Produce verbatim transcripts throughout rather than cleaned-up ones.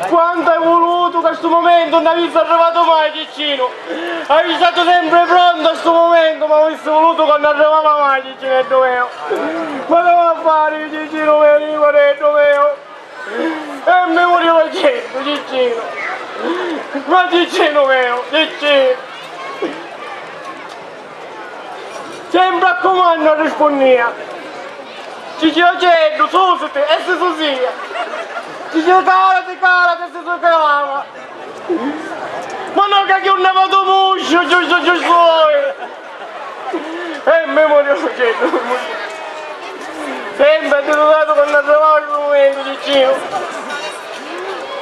Quantu hai vulutu ca stu mumentu nun avissi arrivatu mai, Ciccinu? Hai statu sempri prontu a stu mumentu, ma avissi vulutu ca nun arrivava mai, Ciccineddu meu. Ma c'amu a fari, Ciccinu meu, nicureddu meu? E mi muriu l'acceddu, Ciccinu. Ma Ciccinu meu, Ciccinu. Sempri a cumannu arrispunnia. Ci ci oceddu, susiti e si susìa. Ci ci calati, calati e si sucava. Ma no ca chiurnava tu musciu, giustu, giustu voi. E mi muriu l'oceddu, mi muriu. Sempri additutatu quannu arrivava stu mumentu, Ciccinu.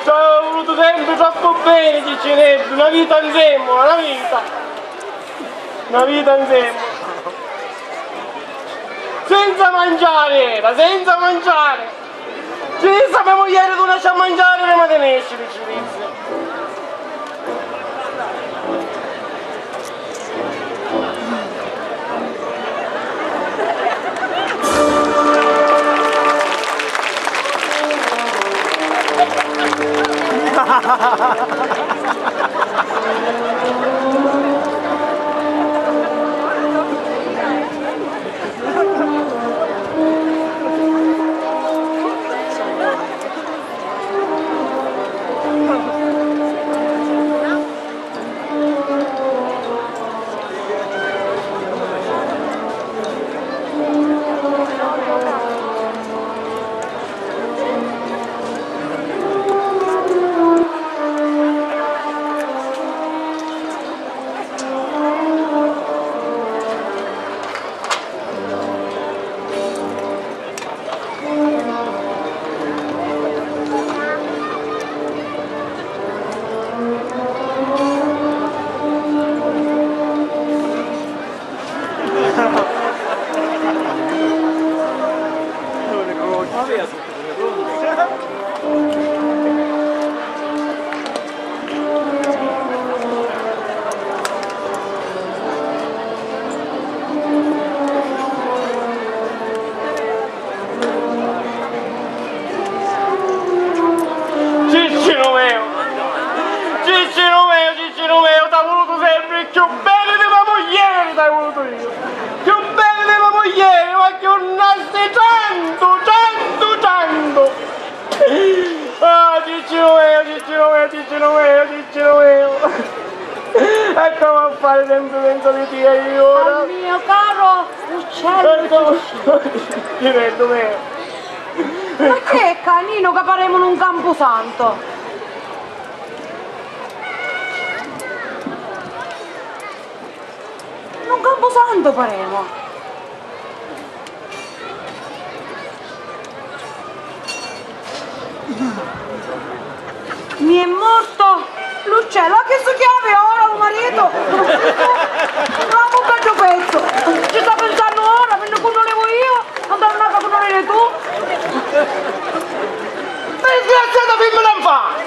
Ci aveva vulutu sempri troppu beni, Ciccineddu, na vita nzemmula, na vita. Na vita nzemmula. Senza manciari era, senza manciari. Ci dissi a me muglieri, dunaci a manciari prima di nesciri, ci dissi. Ciccinu meu! Ciccinu meu, Ciccinu meu, t'ha vulutu sempri cchiù bellu di me muglieri, t'hai vulutu iu! Cchiù bellu di me muglieri, ma cchiurnasti tantu, tantu, tantu! Ah, Ciccinu meu, Ciccinu meu, Ciccinu meu, Ciccinu meu! E comu a fari sempri senza di tia iu ora? Al mio caro uccello. E comu... Ciccinu meu! Ma chi è ca, Ninu, ca paremu nun campusantu? Nun campusantu paremu. Mi è morto l'uccello, a chi su chiavi ora u maritu? Bravo, un beddu pezzu! Ci sta pinsannu ora, mi nni cunnulivu iu, non t'arrunnaca cunnuliri tu! Disgraziata fimmina nfami!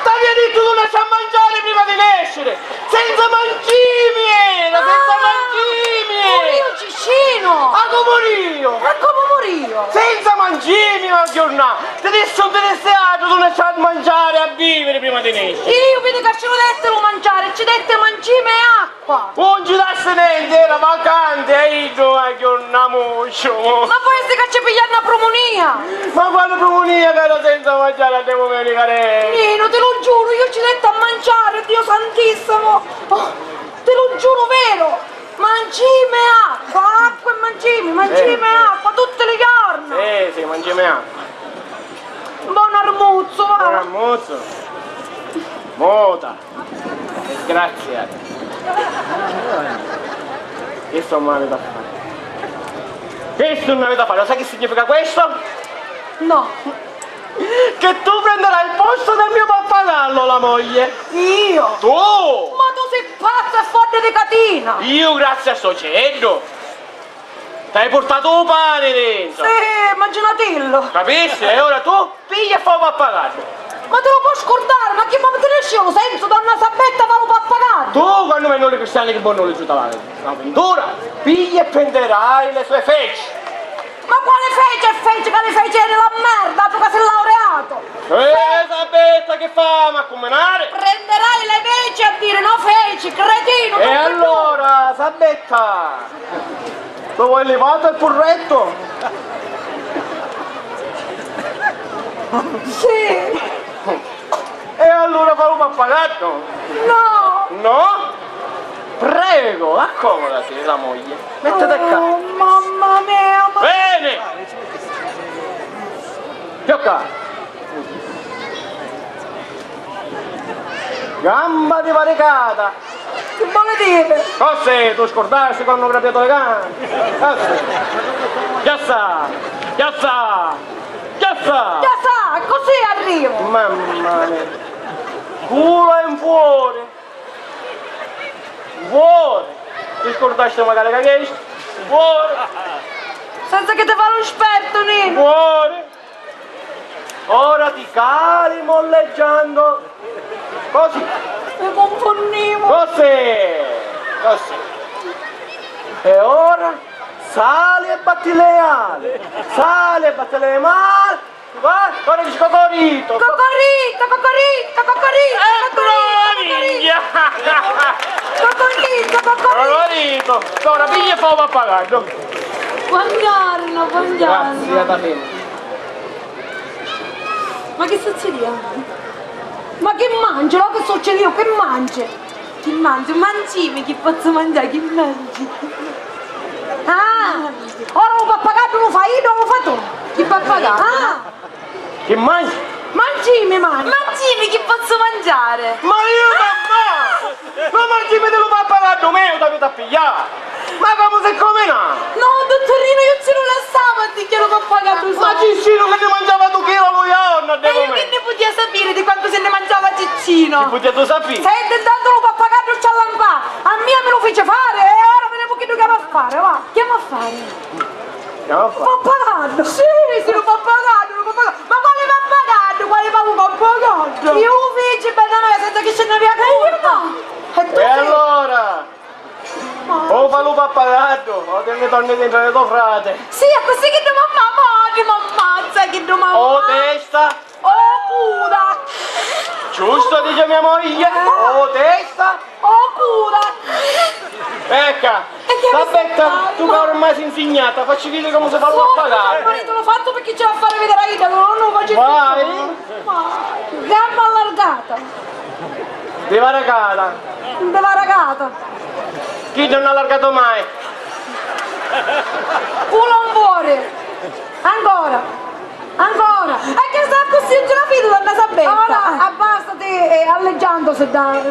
T'avia dittu dunaci a manciari prima di nesciri! Senza mancimi era, senza mancimi! Murìu Ciccinu! Ah, cu murìu? E comu murìu? Senza mancimi, ma agghiurnà! Ti dissi, ti dissi, ah, tu dunaci a manciari, a biviri prima di nesciri! Iu vidi ca ci lu detti lu manciari, ci detti mancimi e acqua! Qua. Nun ci dassi nenti, era vacanti, e iddu agghiurnà musciu. Ma pò essi ca ci piglià na prumunia! Ma quali prumunia ca era senza manciari a dumenica, re? Ninu, ti lu giuru, iu ci detti a manciari, Dio santissimu! Oh, ti lu giuru veru! Mancimi acqua, acqua e mancimi, mancimi acqua, tutti li jorna! Sì, sì, mancimi acqua. Un bon armuzzu, va! Un armuzzu? Mota! Disgraziati. Chistu nun aviti a fari. Chistu nun aviti a fari. Lo sai chi significa questo? No. Che tu prenderai il posto del mio pappagallo, la moglie. Io? Tu! Ma tu si pazzu e foddi di catina! Io, grazie a sto ceddu, t'hai purtatu u pani dintra. Sì, imaginatillo. Capisci? E ora tu? Piglia e fa u pappagaddu. Ma ti lu pò scurdari, ma chi ma ti nesci lu sensu, donna Sabetta fa lu pappagaddu? Tu quannu vennuli cristiani chi bonnuli giù la, la pintura, piglia e prenderai le sue feci. Ma quali feci e feci, ca li feci eri la merda, tu ca si laureato? Eh, Chi fa, m'ha cumminari? Prenderai le veci a dire no feci, cretinu, e allora, Sabetta, lo vuoi levato il purretto? Sì. E allora fa lu pappagaddu? No. No? Prego, accomodati, la moglie. Mettiti a casa. Oh, mamma mia, ma... Bene! Più qua. Gamba divaricata! Chi voli diri? Così, tu scurdasti quannu grapiatu li gamba? Così. Già sta, già sta, già sta! Già sta, così arrivu! Mamma mia! Culo in fuori! Fuori! Ti scurdasti magari ca chesti? Fuori! Senza chi ti fa lu spertu, Ninu! Fuori! Ora ti cali molleggiando. Così. Mi cunfunnivu. Così. Così. E ora sali e batti le ali. Sali e batti le mani. Va, ora dici cocorito. Cocorito, cocorito, cocorito, e cocorito, brava minchia. Cocorito, cocorito. Cocorito. Ora piglia e fa u pappagaddu. Buongiorno, buongiorno. Grazie, Tatino. Ma chi succedìa? Ma chi mangi? No, chi succedìa? Chi mangi? Chi mangi? Mancimi, chi pozzu mangiari, chi mangi? Ah, ora lu pappagaddu lu fai iddu o lu fai tu? Chi pappagaddu? Ah! Chi mangi? Mancimi, mangi! Mancimi, chi pozzu mangiari? Ma iu mammà! Ma mancimi di lu pappagaddu meu t'aviti a pigghiari! Ma comu si cumina? No, dutturinu, iu ci lu lassava a dicchia lu pappagaddu sanu. Ma Ciccinu chi nni mangiava du chila lu jornu, e iu chi nni putia sapiri di quantu si nni mangiava Ciccinu? Chi putia tu sapiri? Senti, intantu lu pappagaddu ci allampà, a mia mi lu fici fari e ora videmu chiddu chi havi a fari, va. Chi havi a fari? Chi havi a fari? Pappagaddu! Sì, sì, lu pappagaddu, lu pappagaddu! Ma quali pappagaddu? Quali pa-, pappagaddu? Iu lu fici, bedda mia, senza chi ci nn'avia curpa! E tu... E allora? O fa lu pappagaddu, o ti nni torni dintra di to frati. Sì, accussì chiddu m'ammazza, m'ammazza chiddu, m'ammazza. O testa. O cuda. Giusto, dice mia moglie. O testa. O cuda. Ecca, Sabetta, tu ca ormai si nsignata, facci vidiri comu si fa lu pappagaddu. Marito, lu fattu picchì ci l'ha a fari vidiri a idda, no, no, facci... Vai. Gamba allargata. Divaricata. Divaricata. Chiddu non ha allargato mai. Culo in fuori. Ancora. Ancora. E chi sta accussì, non ci la fidu, donna Sabetta. Ora abbassati, eh, alleggiandosi da,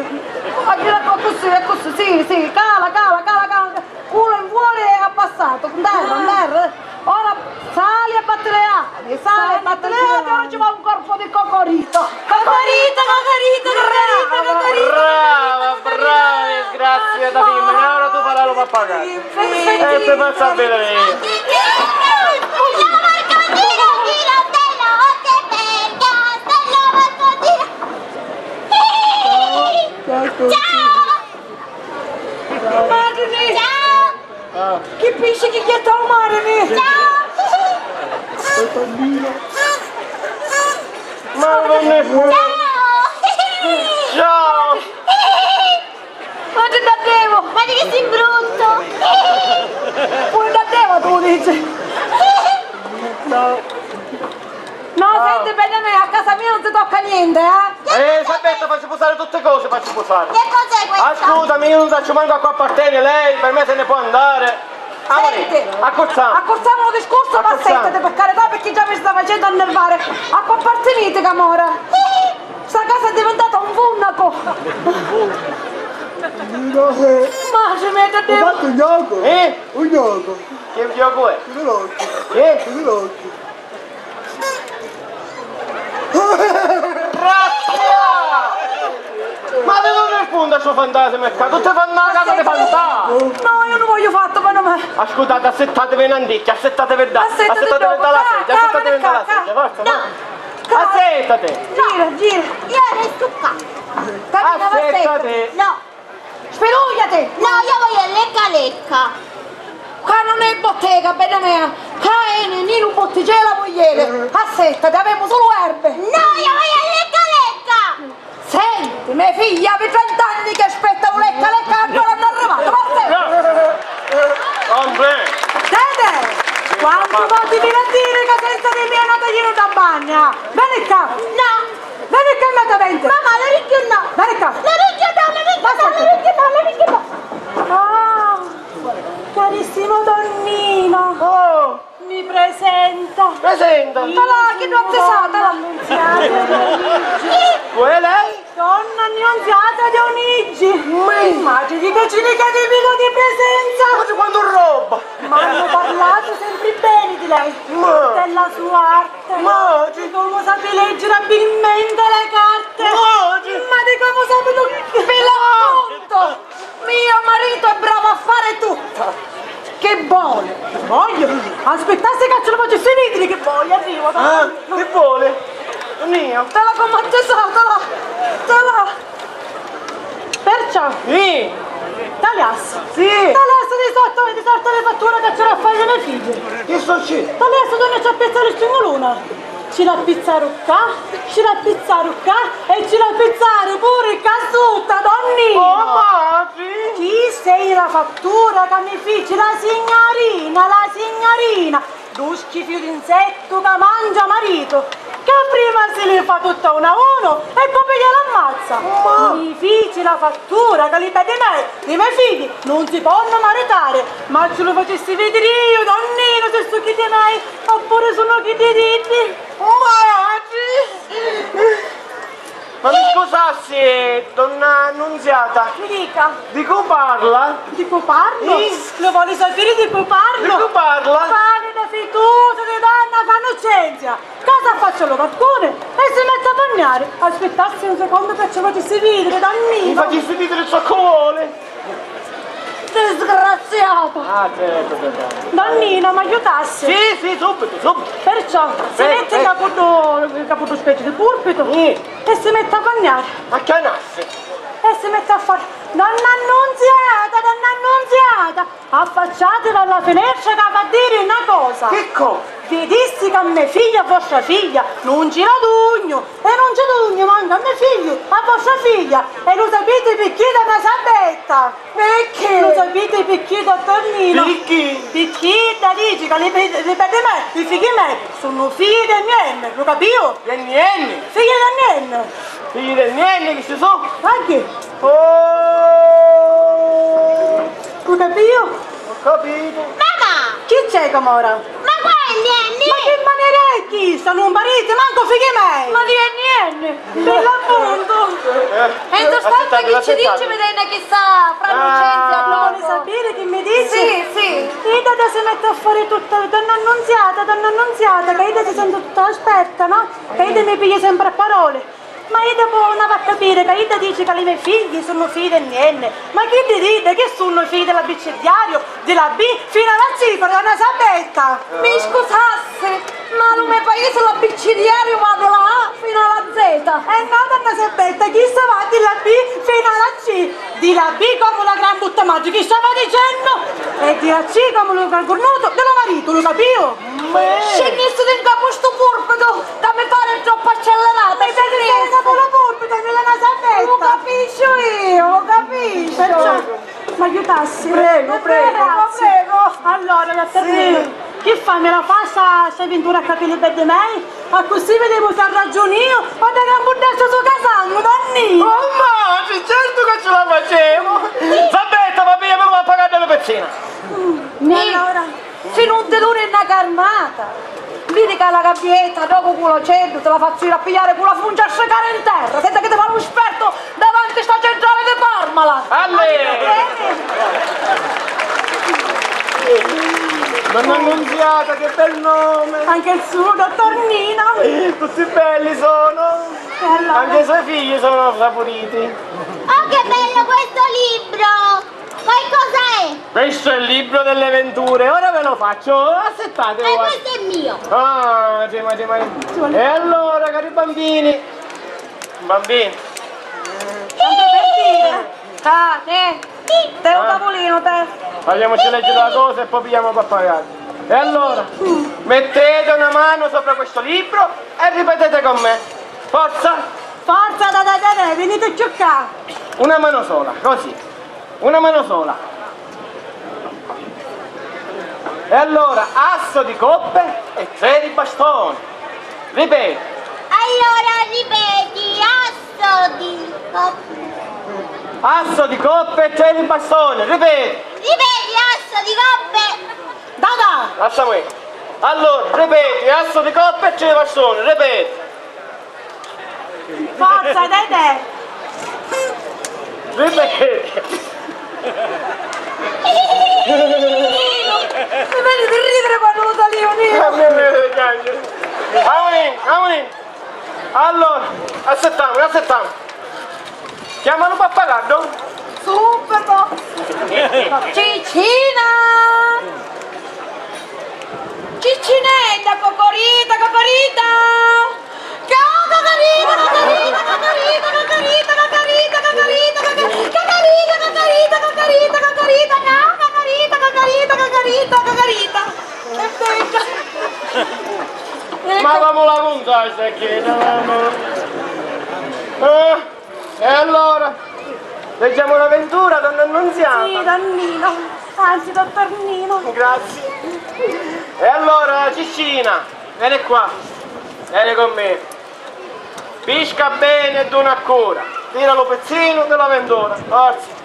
accussì, accussì, sì, sì, cala, cala, cala, cala. Culo in fuori e abbassatu, 'nterra, 'nterra. Ora sali e batti le ali, sali e batti le ali, ora ci va un corpo di cocorito. Cocorito, cocorito, cocorito, cocorito. Brava, brava, disgraziata femmina, ora tu farai lu pappagaddu. E ti faccio vedere io. Ciao! Matri! Ciao! Ah. Chi pisci chi jetta u mari, mi! Ciao! Madonna mia! Ciao! Ciao! Ma ti dadevo! Ma di chi si brutto! Pure dadevo tu dici! Ciao! No, senti, bedda mia, a casa mia non si tocca niente, eh? Eh, Sabetta, facci pusari tutti cosi, facci pusari. Che cosa è questa? Ascutami, io non sacciu mancu a cu apparteni lei, per me se ne può andare. Amore, senti, accurzamo. Accurzamo lu discursu, accurzamo. Ma settati, per carità, perché già mi sta facendo annervare. A cu apparteniti, camora? Sta casa è diventata un funnaco. Ma ci metto... Ho fatto un gioco. Eh? Un gioco. Che gioco è? Che? Grazia! Ma di dove spunta sto fantasma qua? Tutti fanno la casa di fantasmi! No, io non voglio fatto, ma non me... Ascoltate, assettatevi in anticchia, assettatevi da... Assettatevi da la sedia, assettatevi da la sedia, forza, no! Assettate! Gira, gira! Io resto qua! Assettate! No! Sfidugliati! No, io voglio lecca lecca! Qua non è bottega, bedda mia! Qua è Ninu Botticello, muglieri! Assettati, avemu sulu erbe! No, io voglio lecca lecca! Figli, havi trent'anni chi aspetta u lecca lecca, ancora non è arrivato, ma se... Hombre! Tete, quantu voti vi l'ha diri ca senza di mia non ti jiri da bagna? Veni ccà! No! Veni ccà immediatamente! Mamma, l'aricchio no! Veni ccà! L'aricchio no, l'aricchio no, l'aricchio no, l'aricchio no! Ah, carissimo Don Nino! Oh! Mi presenta. Presenta. Talà, chi non si sa, talà. Annunziata di Luigi. Chi è lei? Donna Annunziata Dionigi, ma madre di Cacini che ti dico di presenza. Ma quantu roba! Ma hanno parlato sempre bene di lei, ma della sua arte, ma di come sape leggere abilmente le carte, ma di come sape... Ve lo conto! Mio marito è bravo a fare tutto! Che vuole? Voglio? Aspettassi ca ci lu facissi vidiri chi voli, arrivo. Ah, chi voli? Mio. Talà comu ti sa, talà, talà. Perciò? Sì. Taliassi. Sì. Taliassi di sotto, di sotto di fattura ca c'era a fare i me figli. Chi sto ci? Taliassi donna ci ha piazzato il singolone. Ci l'ha pizzaru ccà, ci l'ha pizzaru ccà e ci l'ha pizzaru puru ccà sutta, Don Nino! Oh, matri! Chi sei la fattura ca mi fici la signarina, la signarina, du schifiu d'insettu ca mangia maritu, ca prima si li fa tutta una a unu e poi piglia l'ammazza! Ma mi fici la fattura ca li beddi mei, li me figli, nun si ponnu maritari, ma ci lu facissi vidiri iu, Don Nino, se su chiddi mei oppuru sunnu chiddi d'iddi! Matri! Ma mi scusassi, donna Annunziata. Mi dica. Di cu parla? Di cu parlu? Sì. Lu voli sapiri di cu parlu? Di cu parla? Parlu di fitusa di donna Fanucenzia, ca s'affaccia a lu barcuni e si metti a vanniari. Aspittassi un secondu ca ci facissi vidiri, Don Nino. Mi facissi vidiri ciò cu voli. Disgraziata! Ah, certo, certo. Don Nino, m'aiutassi? Sì, sì, subito, subito. Perciò, si metti in capuddu, in capuddu specie di purpitu e si metti a vanniari. Acchianassi. E si metti a fari: Donna Annunziata, donna Annunziata, affacciatevi alla finestra ca v'ha diri na cosa. Chi cosa? Vi dissi ca me figlia, vostra figlia, nun ci la dugnu, e nun ci dugnu mancu a me figghiu, a vostra figlia, e lu sapiti picchì, donna Sabetta? Picchì? Lu sapiti picchì, dottor Nino? Picchì? Picchì idda dici ca li, li beddi mei, li figghi mei, sunnu figli di N N, lu capiu? Di N N? Figli di N N. Figli di N N chi ci su? Ma chi? Oh! Lu capiu? Ho capito. Mamma! Chi c'è, comora? Ma qua è N N? Ma chi manera è chista? Nun pariti mancu figli mei! Ma di N N, per l'appunto! Eh, e in sostanza chi ci dici, mi dena chissà Fra Lucenzia? Ah. Vuole sapere chi mi dici? Sì, sì. Idda si mette a fare tutta, donna Annunziata, donna Annunziata, che idda si sente tutta esperta, no? Che idda mi piglia sempre a parole. Ma idda po' nun havi a capiri ca idda dici ca li me figghi sunnu figli di N N. Ma chiddi d'idda chi sunnu, figli di l'abicidiariu, di la B finu a la Z, donna Sabetta? Mi scusassi, ma lu me paisi l'abicidiariu va di la A finu a la Z. Eh no, donna Sabetta, chista va di la B finu a la C. Di la B comu la gran buttamaddi chi stava dicennu, e di la C comu lu gran curnutu di lu maritu, lu capiu? Meh! Scennisti di 'n capu stu purpitu, ca mi pari troppu accellerata, scennisti! Stai capu lu purpitu, Milena Sabetta! Lu capisciu iu, lu capisciu! Perciò, m'aiutassi? Prego, prego! Grazie. Prego! Allora, la... Sì. Chi fa, mi la fa sta, sta vintura a capelli beddi mei? Accussì videmu s'ha ragiuni iu o dda cambuddascia su casannu, Don Nino! Oh, matri, certu ca ci la facemu! Sabetta, va via, mi lu va a pagari dda pizzina! Mm, e allora? Si nun ti duni na carmata! Vidi ca la gabbietta, dopu cu l'oceddu, ti la fazzu iri a pigliari cu la funcia a stricari 'n terra, senza chi ti fa lu spertu davanti sta centrali di Parmalat! Allè! Donna Annunziata, che bel nome! Anche il suo, dottor Nino! Tutti belli sono! E allora? Anche i suoi figli sono saporiti! Oh, che bello questo libro! Ma cosa è? Questo è il libro delle venture, ora ve lo faccio, assettate. E questo è mio. Ah, sì, ma, sì, ma... E allora, cari bambini, bambini. Tanto per dire. Ah, te. Te un tavolino, te. Facciamoci leggere la cosa e poi pigliamo a pappagallo. E allora, mettete una mano sopra questo libro e ripetete con me. Forza! Forza, da, da, da, da, venite cchiù ccà! Una mano sola, così. Una mano sola. E allora, asso di coppe e tre di bastone. Ripeti. Allora, ripeti, asso di coppe. Asso di coppe e tre di bastone. Ripeti. Ripeti, asso di coppe. Dada! Lasciami. Allora, ripeti, asso di coppe e tre di bastone. Ripeti. Forza, Tete! Ripeti! Mi veni di ridiri quannu lu taliu, Ninu! A mia mi veni di chianciri! Amunin, amunin! Allora, assittamu, assittamu! Chiama lu pappagaddu! Subito! Ciccina! Ciccinedda, cocorita, cocorita! Ca-, cocorita, cocorita, cocorita, cocorita, cocorita, cocorita, cocorita, cocorita, cocorita, cocorita, ca-, cocorita, cocorita, cocorita, cocorita, cocorita. Che bedda. Ma vamu la cuntasa che, no, no. Eh? E allora? Leggiamo la ventura, donna Annunziata? Sì, don Nino. Anzi, dottor Nino. Grazie. E allora, Ciccina, vieni qua. Vieni con me. Pisca bene e duna a cura. Tira lu pizzinu di la ventura. Forza.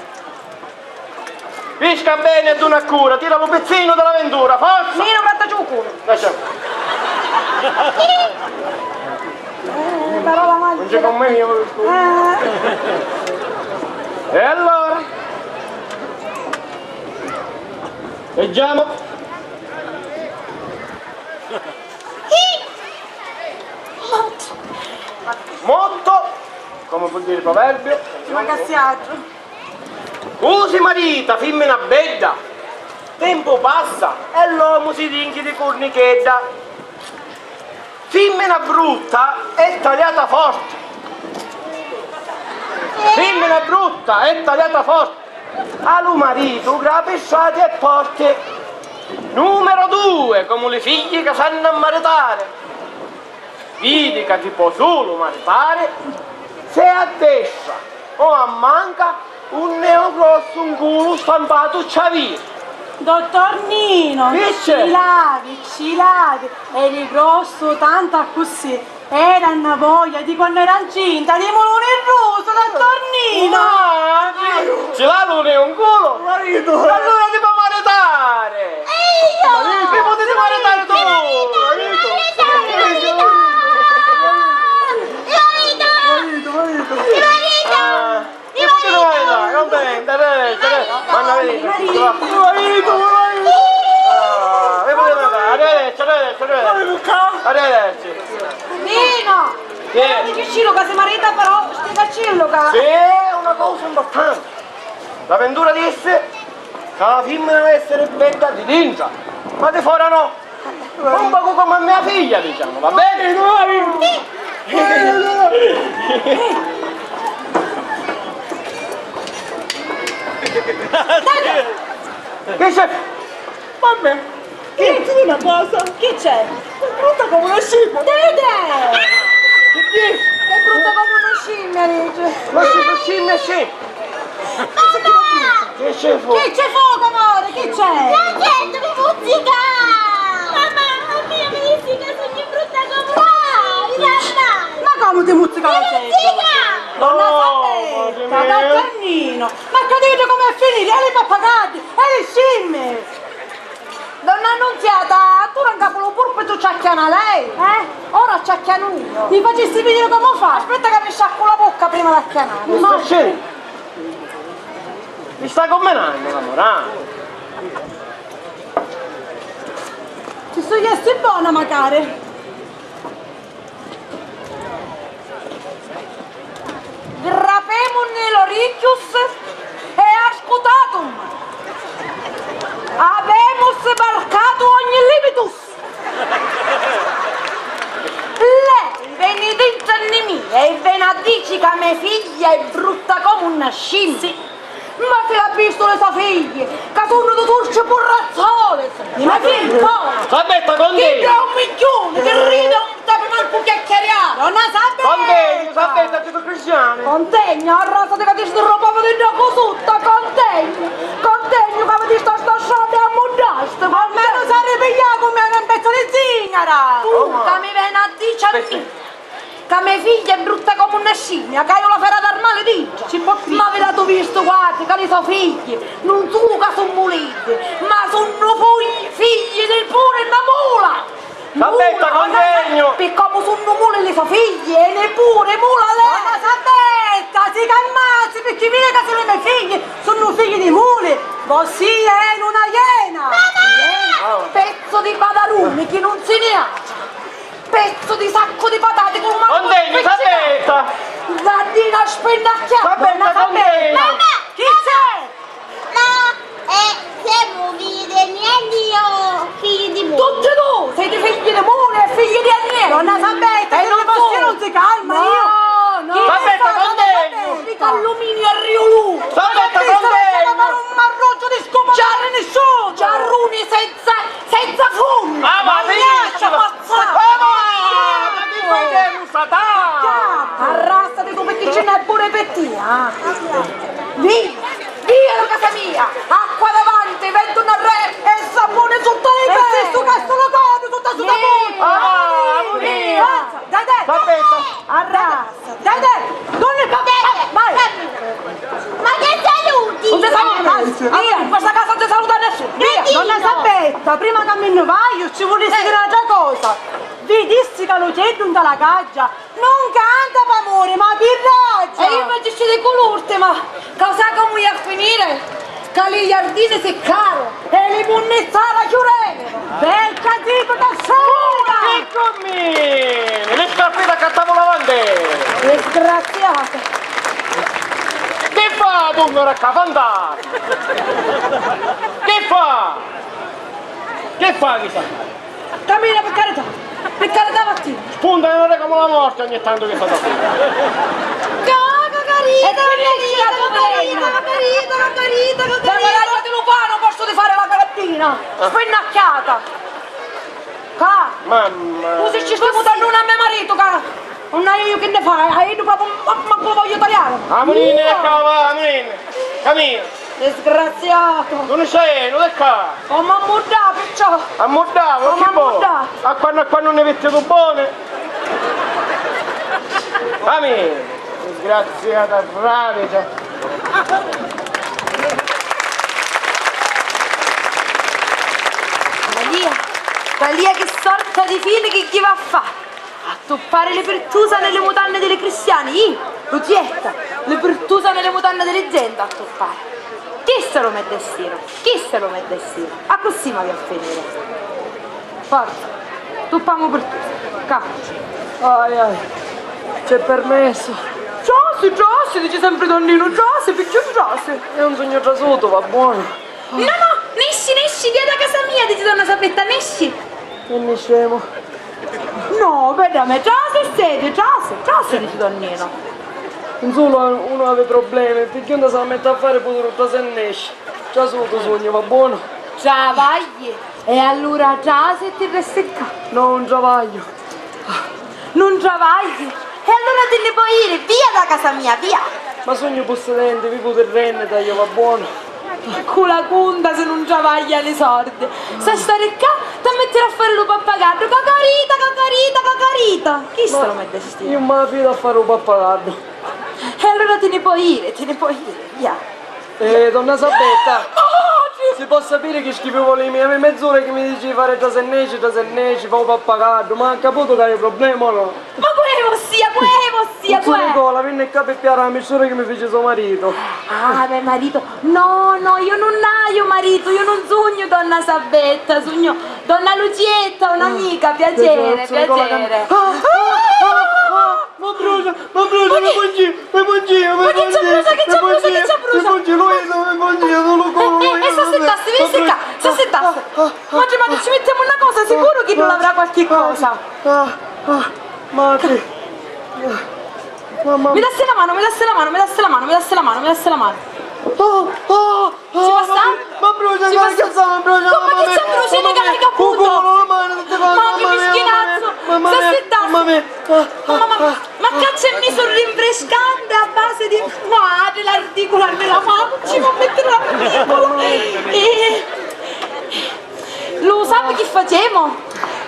Pisca bene e duna a cura, tira lu pizzinu di la ventura, forza! Nino, grattaci u culu! Lascia. Eh, parola magica. Non c'è con me, io. Eh. E allora? Leggiamo. Motto. Motto, come vuol dire proverbio? Ma che si altro? Cu si marita fimmina bedda, tempu passa e l'omu si dinchi di curnichedda. Fimmina brutta è taliata forti. Fimmina brutta è taliata forti. A lu maritu grapi strati e porti. Numero due, comu li figghi ca s'hannu a maritari. Vidi ca ti pò sulu maritari se a destra o a manca un neo grossu 'n culu stampatu ci aviri. Dottor Nino, ci lavi, ci lavi, eri grossu tantu accussì, era na voglia di quannu era 'ncinta di muluni rusu, dottor Nino! Ma ci l'ha lu neo 'n culu? Maritu! Allura ti pò maritari! E io! Mi putiti maritari tu! Mi marito! Mi marito! Mi marito! Mi marito! Mi marito! Ah, mi putiti maritari, va bene, arrivederci, arrivederci. Manna, vedi, mi marito! Mi marito! Ah, mi putiti maritari, arrivederci, arrivederci, arrivederci. Arrivederci. Nino! Che? Dicicillu ca si marita però, spiegacillu ca... Sì, è una cosa importante. La ventura dissi ca la fimmina deve essere bedda di dintra, ma di fora no. Un pocu come a mia figlia, diciamo, va bene? Che c'è? Vabbè. Chi? Senti una cosa. Chi c'è? È brutta come una scimmia. Tete! Chi dici? È brutta come una scimmia, dice. Ma si tu scimmia, sì. Mamma! Che c'è fu? Che c'è fu, amore? Che c'è? La gente mi muzzica! Mamma mia, mi dici che sono brutta come una scimmia! Ma come ti muzzica la gente? Mi muzzica! Donna Santetta, dottor Nino, ma capite com'è finita? E li pappagalli, e li scimmie! Donna Annunziata, tu ncapu lu purpitu ci acchiana lei? Eh? Ora ci acchianu io. Mi facissi vidiri comu fa? Aspetta ca mi sciaccu la vucca prima d'acchianari. Ma... Sta scemi. Mi sta cumminannu, amore, ah. Ci suiassi bona, macari. Grapemunni l'oricchius e ascutatum! Habemus varcatu ogni limitus! Lei veni dintra nni mia e veni a dici ca me figlia è brutta comu na scimmia! Sì. Ma si l'ha vistu li so figli, ca sunnu du surci burrazzoli! Ma chi poi? Sabetta, contenti! Chiddu è un minchiuni, chi ridi e un tapi mancu chiacchiariari! Donna Sabetta! Contenti, Sabetta, siete cristiani? Contegnu, arrasati ca ti stirru popu di dda cusutta, contegnu, contegnu ca vidi sta stasciata e ammuddasti, almenu s'arripiglià cu mia un pezzu di zingara! Tu ca mi veni a dici a mia ca me figlia è brutta comu na scimmia, ca haiu la fera d'armali dintra! Ma vi l'atu vistu, guardi ca li so figli nun sulu ca su muliddi, ma sunnu fui-, figli di puri na mula! Sabetta, contegnu! Pi comu sunnu muli li so figli, e ni puri mula l'è! Donna Sabetta, si calmazzi, pirchì vidi ca si li me figli sunnu figli di muli, vossia è una iena! Pezzu di padaruni chi nun si ni haci! Pezzu di saccu di patati cu lu mancu spiccicatu! Sabetta! Gaddina spennacchiata! Sabetta, contenti! Mamma! Chi c'è? Ma, eh, semu figli di nienti o figli di muli? Tutti du siti figli di muli e figli di nienti! Donna Sabetta, e si nun fossi nun si calma, io! No, no! Sabetta, contenti! Di calluminio arriulutu! Sabetta, contenti! Ma non mi pare un marruggio di scumu, ciarruni senza, senza funnu! Ah, ma finiscila! Ah, ma chi fai, Satana? Arrastati tu, picchì ci n'è pure pi tia, eh. Via, via da casa mia! Acqua davanti, ventu narrè e sapuni sutta li pedi! E si stu castu lo codi sutta sutta puni! Ah, via! Dai, dai! Arrastati! Dai, dai! Donna Sabetta! Vai! Ma che saluti? Non si saluta! Via! In questa casa non si saluta nessuno! Via! Donna Sabetta, prima che mi ne vado, ci volessi dire un'altra cosa. Vidisti ca l'uceddu nta la caggia non canta p'amuri, ma pi raggia! E io faccio uscire con l'ultima! Cosa come a finire? Ca li jardini siccaru e li munnizzara chiurenu! Vecchia zittu, tassera! Chi cummini? Li scarpini accattamu la bandi! Disgraziata! Chi fa, signora, ccà, fantasma? Chi fa? Chi fa chista? Camina, pi carità! Pi carità, Martinu! Spunta e non è come la morte ogni tanto che fa da. Cacarita, cacarita, cacarita, cacarita, cacarita. Dai, ma tagliati lu panu, posto di fare la carabina! Spennacchiata! Ca! Mamma! Usi ci sti mutanni a me maritu, ca! Non hai io che ne fai, hai io proprio ma- manco lo voglio tagliare! Amunine, ccà, va, amunine! Camina! Disgraziato! Non c'è, non è ccà! Oh, ma mudda, perciò! A mudda, ma chi vuoi? A quannu, a quannu ne metti tu buone? Amunine! Disgraziata, fradicia! Talia, talia, che sorta di fine che gli va a fare? A tuppari li pirtusa nni li mutanni di li cristiani, ih, Lucietta, li pirtusa nni li mutanni di li genti a tuppari. Chistu è lu me destinu, chistu è lu me destinu, accussì m'haiu a finiri. Forza, tuppamu pirtusa, ccà. Ai, ai, c'è permesso? Trasi, trasi, dici sempri don Ninu, trasi, picciu trasi. Io non sugnu trasutu, va buono. No, no, nesci, nesci, via da casa mia, dici donna Sabetta, nesci. E niscemu. No, vedi a me, trasi, sedi, trasi, trasi, dici don Nino. Insulu unu havi problemi, pi giunta s'ha metti a fari puru trasi e nesci. Trasutu sugnu, va buono? Travagli, e allura trasi e ti resti ccà. No, un travagliu. Nun travagli? E allura ti nni poi iri, via da casa mia, via! Ma sugnu pussidenti, vivu di rennita, io, va buono. Cu la cunta si nun travaglia li sordi? S'ha stari ccà, t'ha mettiri a fari lu pappagaddu, cacarita, cacarita, cacarita! Chistu è lu me destinu. Io mi fidu a fari lu pappagaddu. E allura ti nni poi iri, ti nni poi iri, via! Eh, donna Sabetta, si può sapere chi schifiu volimi? Havi mezz'ura chi mi dici di fari trasi e nesci, trasi e nesci, fa u pappagaddu, ma ha caputu ca haiu problemi o no? Ma cu è vossia, cu è vossia, cu è? Nicola, vinni ccà pi piari a misura chi mi fici so maritu. Ah, me maritu? No, no, io nun haiu maritu, io nun sugnu donna Sabetta, sugnu donna Lucietta, un'amica, piacere, piacere. Ah, ah, ah, ah. Ma brucia, ma brucia, mi pungì, mi pungì, mi pungì, mi pungì, mi pungì, Luisa, mi pungì, lu culu, Luisa. Eh, eh, eh, s'assittasti, veni ccà, s'assittasti. Matri, matri, ci mettiamo una cosa, sicuro che non avrà qualche cosa. Ah, ah, matri. Mamma mia. Mi dassi la mano, mi dassi la mano, mi dassi la mano, mi dassi la mano, mi dassi la mano. Oh, oh, oh, ci passa? Ma brucia, ma brucia, ma brucia, mamma mia, chi c'abbrucia, mamma mia, chi c'abbrucia, mamma mia, mamma mia, mamma mia, mamma mia, mamma mia, mamma mia. Ma, ma, ma, ma caccia mi sul rinfrescante a base di, guarda l'articolo della faccia, ma mettere l'articolo. Eh, lo sai che facciamo?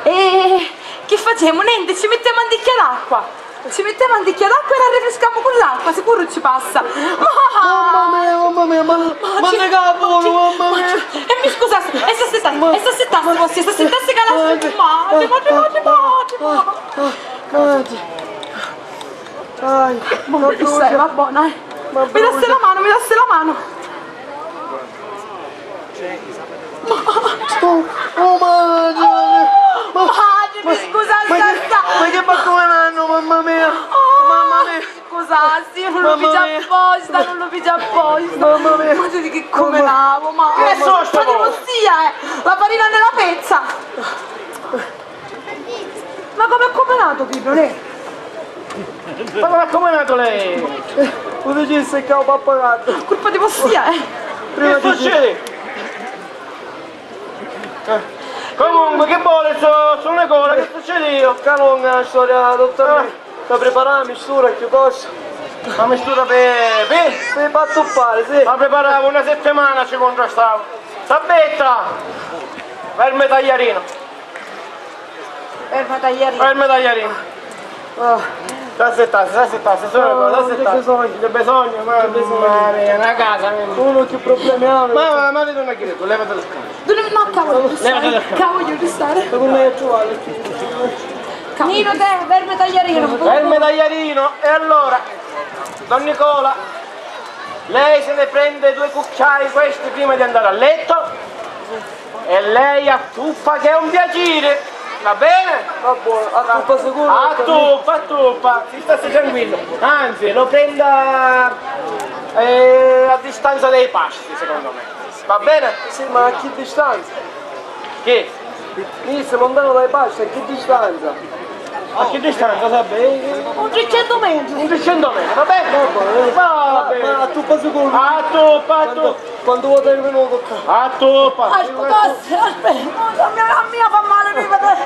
Eh, che facciamo? Niente, ci mettiamo un bicchiere d'acqua. Ci mettiamo un bicchiere d'acqua e la rinfreschiamo con l'acqua, sicuro ci passa. Mamma mia, mamma mia, ma, ma, ma ci, che vuole, mamma mia. E mi scusa, e se senta, e se senta, se senta, se cala, ma, ma, ma, ma, ma, ma. Dai, ma brucia. Va buona, eh. Mi dassi la mano, mi dassi la mano. Oh, oh, madre! Ma, madre, ma, mi scusa, ma che, ma che va combinannu, mamma mia! Oh, mamma mia! Scusa, sì, non lo pigia apposta, non lo pigia apposta. Mamma mia! Ma vedi che combinavo, ma... Che sono sta cosa? Vossia, eh! La farina nella pezza! Ma come è combinato, Pino, lei? Ma come è combinato lei? Lo dicesse che ho pappagallo. Colpa di vossia, eh! Prima che succede? Eh, comunque, che vuole sto, sto Nicola? Che succede io? Che lunga la storia, dottore. Ah. Sta preparando la mistura, che cosa? La mistura per, per? Per pattuppare, sì. La preparavo una settimana, ci contrastavo. Sabetta! Ferme tagliarino. Ferma tagliarino. Ferma tagliarino. Ah. Sta settarsi, sta settarsi, solo no, cosa, sta settarsi. C'è bisogno. C'è bisogno, ma, c'è bisogno. Mamma mia, una casa, vedi. Uno più problemi ha. Ma, ma, ma vedi una che tu, levate le scarpe. Dove, no, cavolo, levate le scarpe. Cavolo, io restare. Secondo me ci vuole. Nino, te, ferma tagliarino. Ferma tagliarino, e allora, don Nicola, lei se ne prende due cucchiai questi prima di andare a letto. E lei attuppa che è un piacere, va bene? Va buono, attuppa sicuro. Attuppa, attuppa, si stassi tranquillo. Anzi, lo prenda, eh, a distanza dei passi, secondo me. Va bene? Sì, ma a che distanza? Che? Io sono lontano dai passi, a che distanza? A che distanza, sape? Un trecento metri. Un trecento metri, va bene? Va bene. Va bene. Ma, ma attuppa sicuro. Attuppa, attuppa. Quantu, quantu vuoi terminare? Attuppa. Aspetta, aspetta. A mia, a mia fa male, mi vede.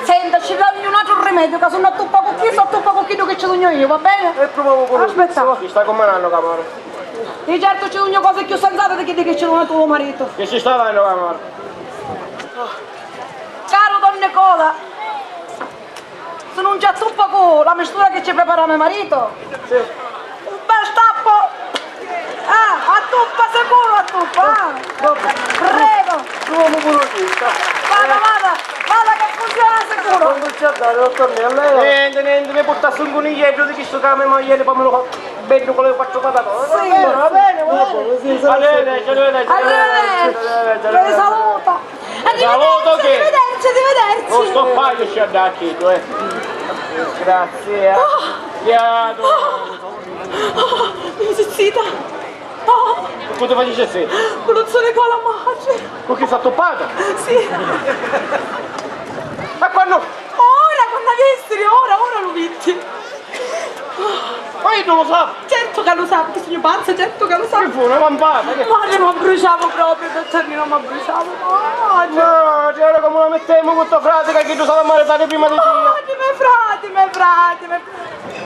Senta, ci voglio un altro rimedio, che se non attuppa con chi, se attuppa con chi che ci sogno io, va bene? E proviamo pure. Aspetta. Ci sta combinannu, camaro? Di certo ci sogno cose più sensate di chiddi che ci dona tuo marito. Che ci sta dando, camaro? Caro don Nicola, se non ci attuppa cu la mistura che ci prepara me marito, sì, un bel tappo. Ah, attuppa sicuro, attuppa, ah. Vabbè. Prego. Proviamo pure questa. Vada, vada, vada che funziona sicuro. Quanto ci ha dato, dottor Nella? Niente, niente, mi portassi un coniglietto di questo che me moglie, poi me lo fa. Beddu con le quattro patate. Sì. Va bene, va bene, va bene. Arrivederci, arrivederci. Arrivederci. Arrivederci, arrivederci. Vi saluto. Saluto che? Arrivederci, arrivederci, arrivederci. Lo stoppaio ci ha dato, eh. Grazie, eh. Oh. Beato. Oh. Oh, mi zizzita. Oh. Cosa facissi? Con lo zio Nicola, madre. Con chi s'ha toppato? Sì. Ma quando? Ora, quando avessero, ora, ora lo vitti. Ma io non lo so. Certo che lo sa, perché sono pazza, certo che lo sa. Che fu una lampata, che... Madre, ma bruciavo proprio, dottor Nino, ma bruciavo. Madre. No, c'era come la mettiamo con tuo frate, che tu sai maritare prima di te. Madre, me frate, me frate, me frate.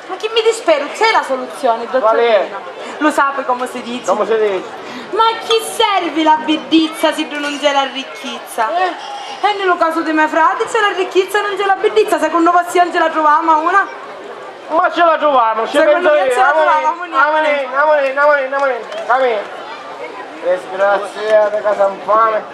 Ma chi mi disperu, c'è la soluzione, dottor Nino? Qual è? Lo sape come si dice? Come si dice? Ma a chi servi la biddizza si non c'è la ricchizza? Eh? E nel caso di me frati c'è la ricchizza e non c'è la biddizza, secondo voi non ce la troviamo una? Ma ce la troviamo, ci penso io. Secondo me ce la troviamo, niente. Amen, amen, amen, amen. Disgraziata, casa infame.